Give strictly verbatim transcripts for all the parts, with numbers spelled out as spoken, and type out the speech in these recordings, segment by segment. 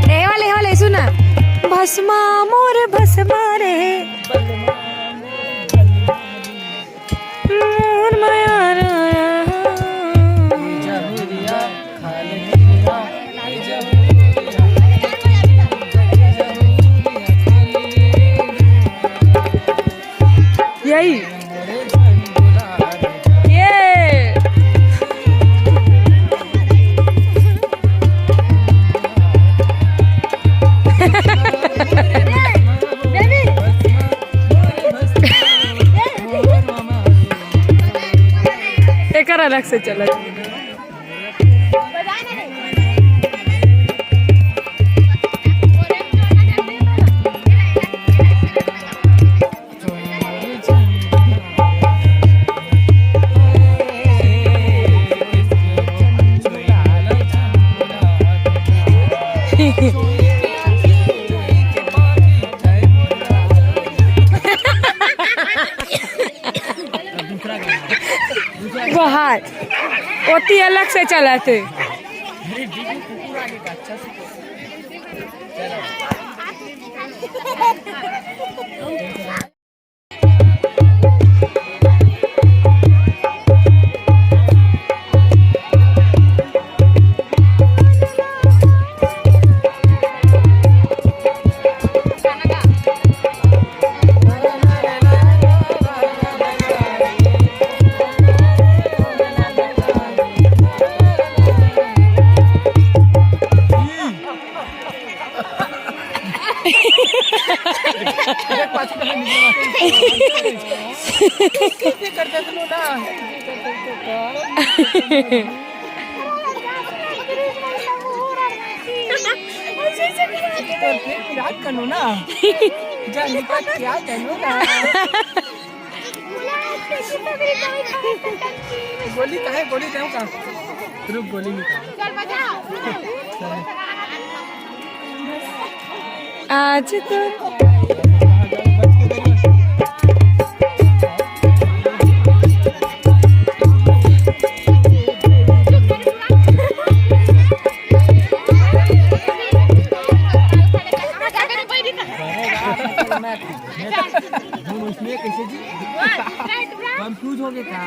ए वाले, ए वाले, सुना। भस्मा मोर भस्मा रे। मोर माया रे। यही। ये। एकर अलग से चलत। बाहर ओती अलग से चलत हे। गोली काहे, गोली देव का? रुक, गोली निकाल। आज तो हम उसमें कैसे जी? कंफ्यूज हो गए का?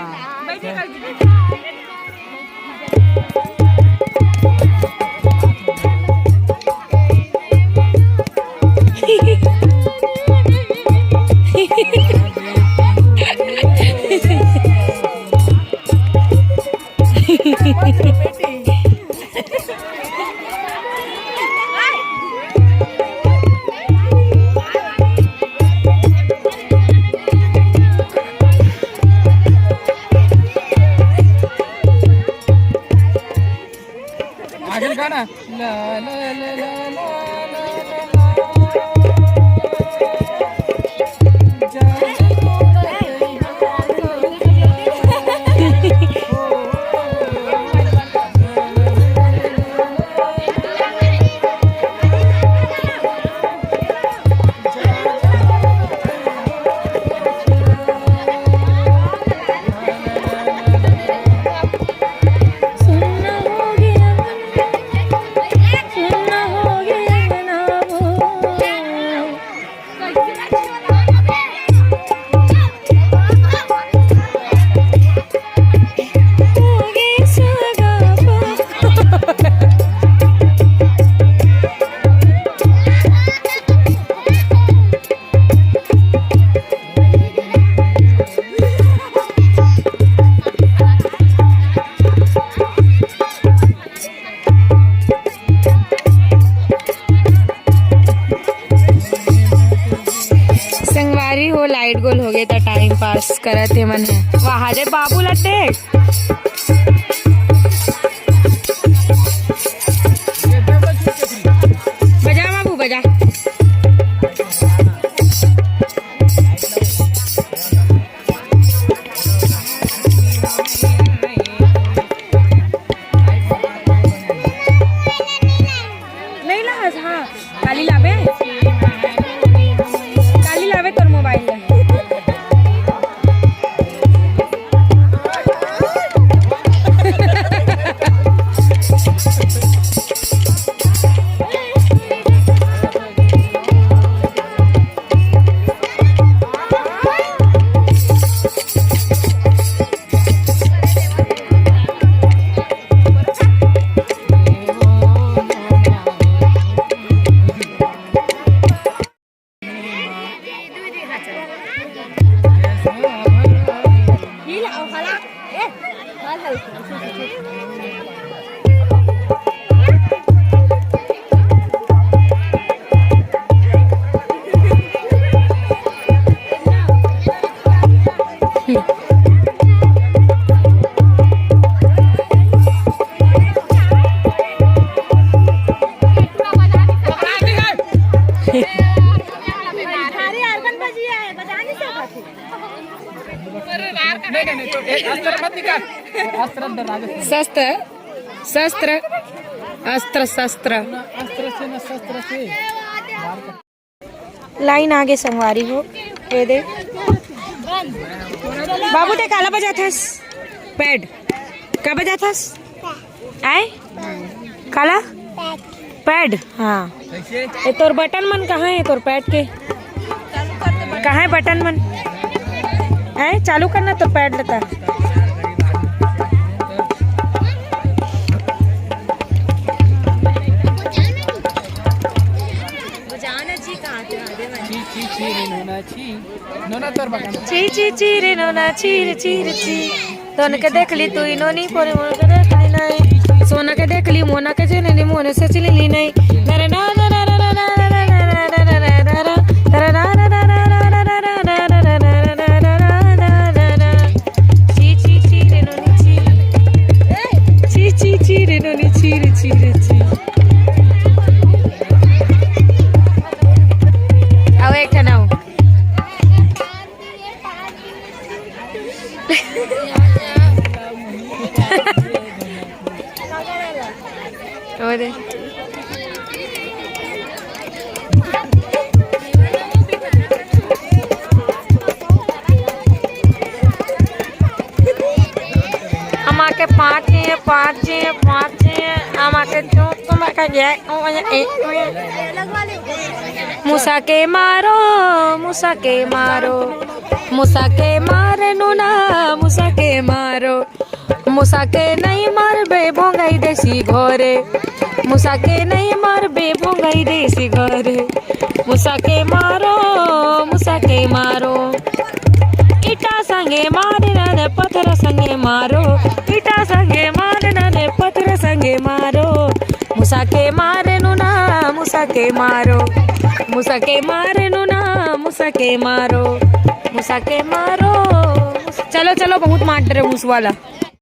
आगे गाना। लेट गोल हो गए त टाइम पास करत हे मन हे। वाह रे बाबू लट्टे। बजा बाबू बजा। नहीं लास, हाँ। काली लाबे? काली लाबे तोर मोबाइल ला। शस्त्र, शस्त्र, अस्त्र, शस्त्र। लाइन आगे संगवारी हो, ये दे। बाबू, ते काला बजाथस? पैड। का बजाथस? आय? काला? पैड। हाँ। ए, तोर बटन मन कहाँ हे तोर पैड के? कहाँ हे बटन मन? आय, चालू करना तोर पैड लता। छी, छी, छी रे नोना, छी। नोना तोर बटन। छी, छी, छी रे नोना, छी रे, छी रे, छी। तोन के देख ली तू ई नोनी पोरे मोन के देख ली नहीं। सोना के देख ली, मोना के जेने ली, मोने से चिली ली नहीं। छी, छी, छी रे नोनी, छी। छी, छी, छी रे नोनी, छी रे, छी रे, छी। आओ, एक ठन आओ। ओ दे। हम आके पाँच हे, पाँच हे, पाँच हे, हम आके जो तुम आके गया, ओ, ए, ओ, ए। मुसा के मारो, मुसा के मारो, मुसा के मारे नूना, मुसा के मारो। मुसा के नहीं मारबे भोंगाई देसी घरे, मुसा के नहीं मारबे भोंगाई देसी घरे। मुसा के मारो, मुसा के मारो, ईटा संगे मारे ना रे पत्थर संगे मारो, ईटा संगे मारे ना रे पत्थर संगे मारो। मुसा के मारे नूना, मुसा के मारो, मुसा के मारे नूना, मुसा के मारो, मुसा के मारो। चलो, चलो, बहुत मार डरे मुसवा ला।